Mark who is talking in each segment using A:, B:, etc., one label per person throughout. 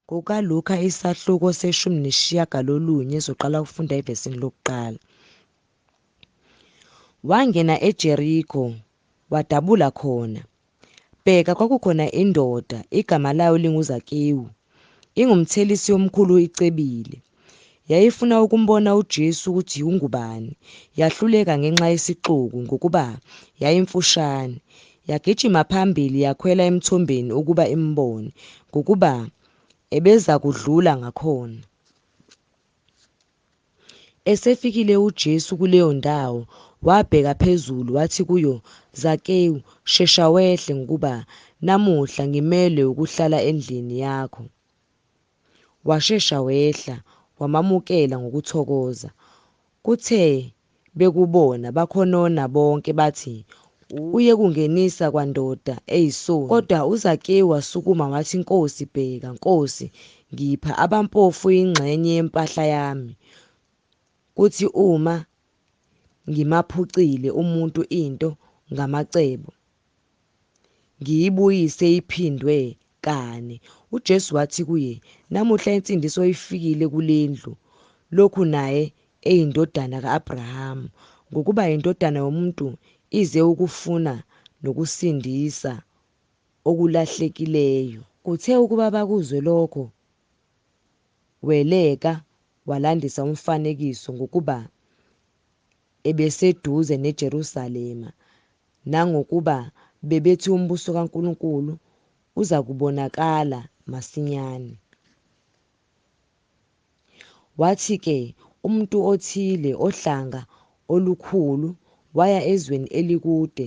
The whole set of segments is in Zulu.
A: KukaLuka isahluko se-19 soqala ukufunda evesini lokuqala. Wangena eJeriko wadabula khona. Bheka, kwakukhona indoda igama layo linguZakewu, ingumthelisi omkhulu icebile. Yayifuna ukumbona uJesu ukuthi ungubani, yahluleka ngenxa yesixuku ngokuba yayimfushane. Yagijima phambili yakhwela emthombeni ukuba imbone, ngokuba ebezakudlula ngakhona. Esefikile uJesu kuleyo ndawo, wabheka phezulu wathi kuyo, Zakewu, shesha wehle, ngokuba namuhla ngimelwe ukuhlala endlini yakho. Washesha wehla, wamamukela ngokuthokoza. Kuthe bekubona, bakhonona bonke bathi, Uye kungenisa kwandoda eyisoni. Kodwa uZakewu wasukuma wathi, Nkosi, bheka, Nkosi, ngipha abampofu ingxenye yempahla yami, kuthi uma ngimaphucile umuntu into ngamacebo, ngiyibuyise iphindwe kane. UJesu wathi kuye, Namuhla insindiso ifikile kule ndlu, lokhu naye eyindodana ka-Abrahama, ngokuba iNdodana yomuntu ize ukufuna nokusindisa okulahlekileyo. Kuthe ukuba bakuzwe lokho, weleka walandisa umfanekiso, ngokuba ebeseduze neJerusalema, nangokuba bebethi umbuso kaNkulunkulu uzakubonakala masinyane. Wathi-ke, umuntu othile ohlanga olukhulu waya ezweni elikude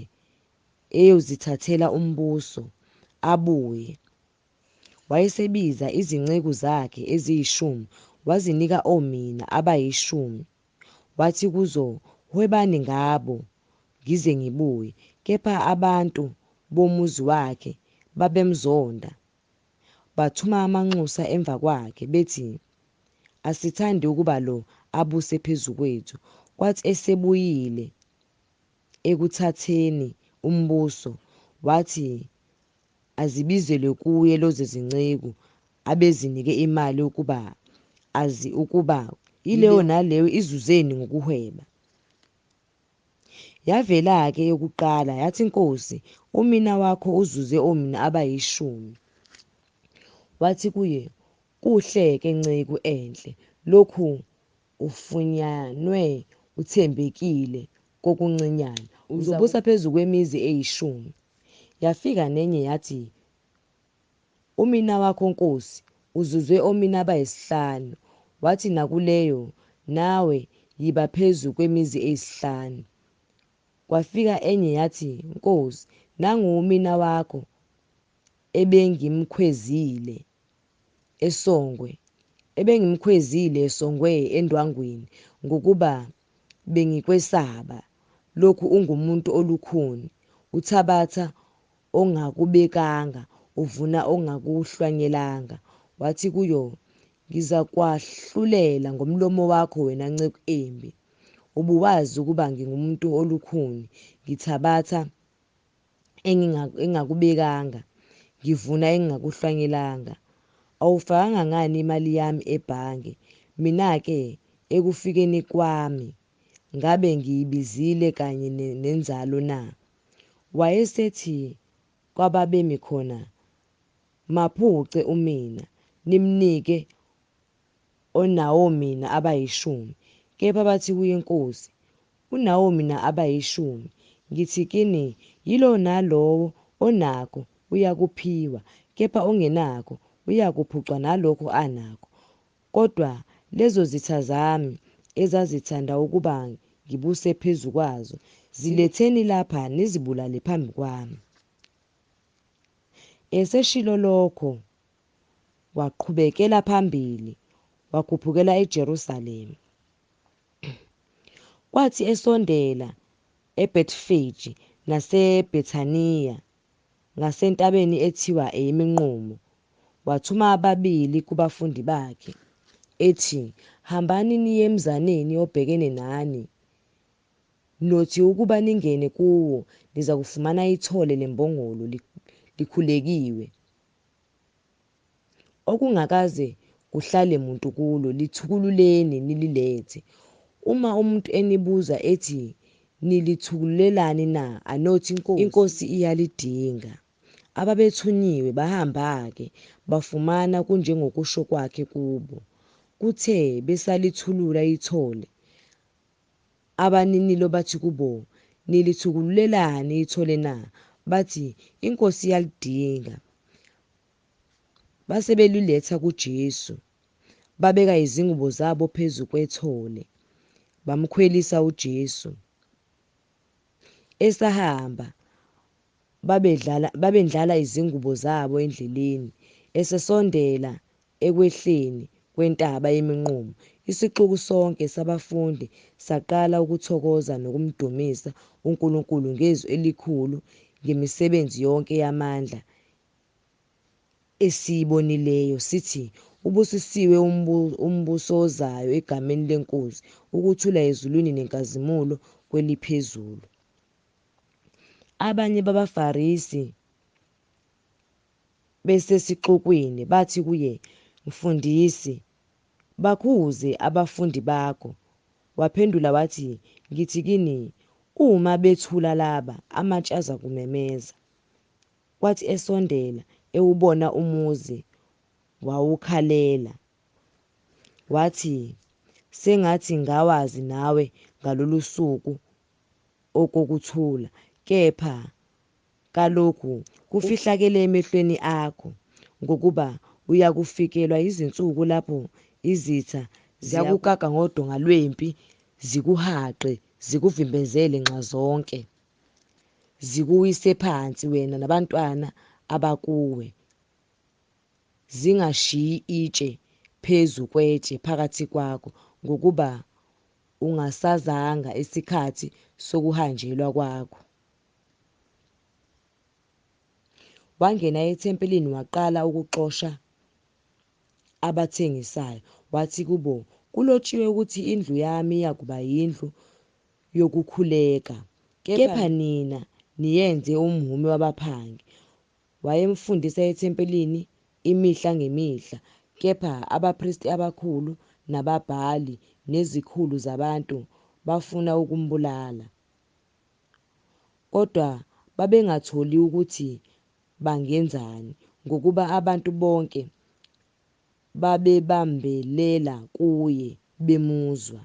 A: eyozithathela umbuso, abuye. Wayesebiza izinceku zakhe eziyishumi, wazinika omina abayishumi. Wathi kuzo, Hwebani ngabo, ngize ngibuye. Kepha abantu bomuzi wakhe babemzonda, bathuma amanxusa emva kwakhe, bethi, Asithandi ukuba lo abuse phezu kwethu. Kwathi esebuyile ekuthatheni umbuso, wathi azibizelwe kuye lezo zinceku abezinike imali ukuba azi ukuba yileyo naleyo izuzeni ngokuhweba. Yavela-ke eyokuqala, yathi, Nkosi, umina wakho uzuze omina abayishumi. Wathi kuye, Kuhle-ke, nceku enhle, lokhu ufunyanwe uthembekile kokuncinyane, uzobusa phezu kwemizi eyishumi. Yafika nenye yathi, Umina wakho, Nkosi, uzuzwe omina abayisihlanu. Wathi nakuleyo, Nawe yiba phezu kwemizi eyisihlanu. Kwafika enye yathi, Nkosi, nangu umina wakho ebengimkhwezile esongwe, ebengimkhwezile esongwe endwangwini, ngokuba bengikwesaba, lokhu ungumuntu olukhuni, uthabatha ongakubekanga, uvuna ongakuhlwanyelanga. Wathi kuyo, Ngizakwahlulela ngomlomo wakho wena nceku embi. Ubuwazi ukuba ngingumuntu olukhuni, ngithabatha engingakubekanga, ngivuna engingakuhlwanyelanga. Awufakanga ngani imali yami ebhange? Mina-ke ekufikeni kwami ngabe ngiyibizile kanye nenzalo na? Wayesethi kwababemi khona, Maphuce umina, nimnike onawomina abayishumi. Kepha bathi kuye, Nkosi, unawomina abayishumi. Ngithi kini, yilowo nalowo onakho uyakuphiwa, kepha ongenakho uyakuphucwa nalokho anakho. Kodwa lezozitha zami ezazithanda ukuba ngibuse phezu kwazo, ziletheni lapha nizibulale phambi kwami. Eseshilo lokho waqhubekela phambili, wakhuphukela eJerusalema. Kwathi esondela eBhethifeji naseBhethaniya ngasentabeni ethiwa eyeMinqumo, wathuma ababili kubafundi bakhe, ethi, Hambani niye emzaneni obhekene nani, nothi ukuba ningene kuwo nizakufumana ithole lembongolo likhulekiwe, okungakaze kuhlale muntu kulo, lithukululeni nililethe. Uma umuntu enibuza ethi, Nilithukululelani na? Anothi, INkosi iyalidinga. Ababethunyiwe bahamba-ke, bafumana kunjengokusho kwakhe kubo. Kuthe besalithulula ithole, abaninilo bathi kubo, Nilithukululelani ithole na? Bathi, INkosi iyalidinga. Base beliletha kuJesu, babeka izingubo zabo phezu kwethole, bamkhwelisa uJesu. Esahamba, babendlala izingubo zabo endleleni. Esesondela ekwehleni kwentaba yeminqumo, isixuku sonke sabafundi saqala ukuthokoza nokumdumisa uNkulunkulu ngezwi elikhulu ngemisebenzi yonke yamandla esiyibonileyo, sithi, Ubusisiwe umbuso ozayo egameni leNkosi, ukuthula ezulwini nenkazimulo kweliphezulu. Abanye babaFarisi besesixukwini bathi kuye, Mfundisi, bakhuze abafundi bakho. Waphendula wathi, Ngithi kini, uma bethula laba, amatshe azakumemeza. Kwathi esondela, ewubona umuzi, wawukhalela, wathi, Sengathi ngawazi nawe ngalolu suku okokuthula, kepha kalokhu kufihlakele emehlweni akho. Ngokuba uyakufikelwa yizinsuku lapho izitha ziyakukaka ngodonga lwempi, zikuhaqe, zikuvimbezele nxazonke, zikuwise phansi wena nabantwana abakuwe, zingashiyi itshe phezu kwetshe phakathi kwakho, ngokuba ungasazanga isikhathi sokuhanjelwa kwakho. Wangena ethempelini waqala ukuxosha abathengisayo. Wathi kubo, Kulotshiwe ukuthi indlu yami iyakuba yindlu yokukhuleka, kepha nina niyenze umhume wabaphangi. Wayefundisa ethempelini imihla ngemihla. Kepha abapristi abakhulu nababhali nezikhulu zabantu bafuna ukumbulala. Kodwa babengatholi ukuthi bangenzani, ngokuba abantu bonke babebambelela kuye, bemuzwa.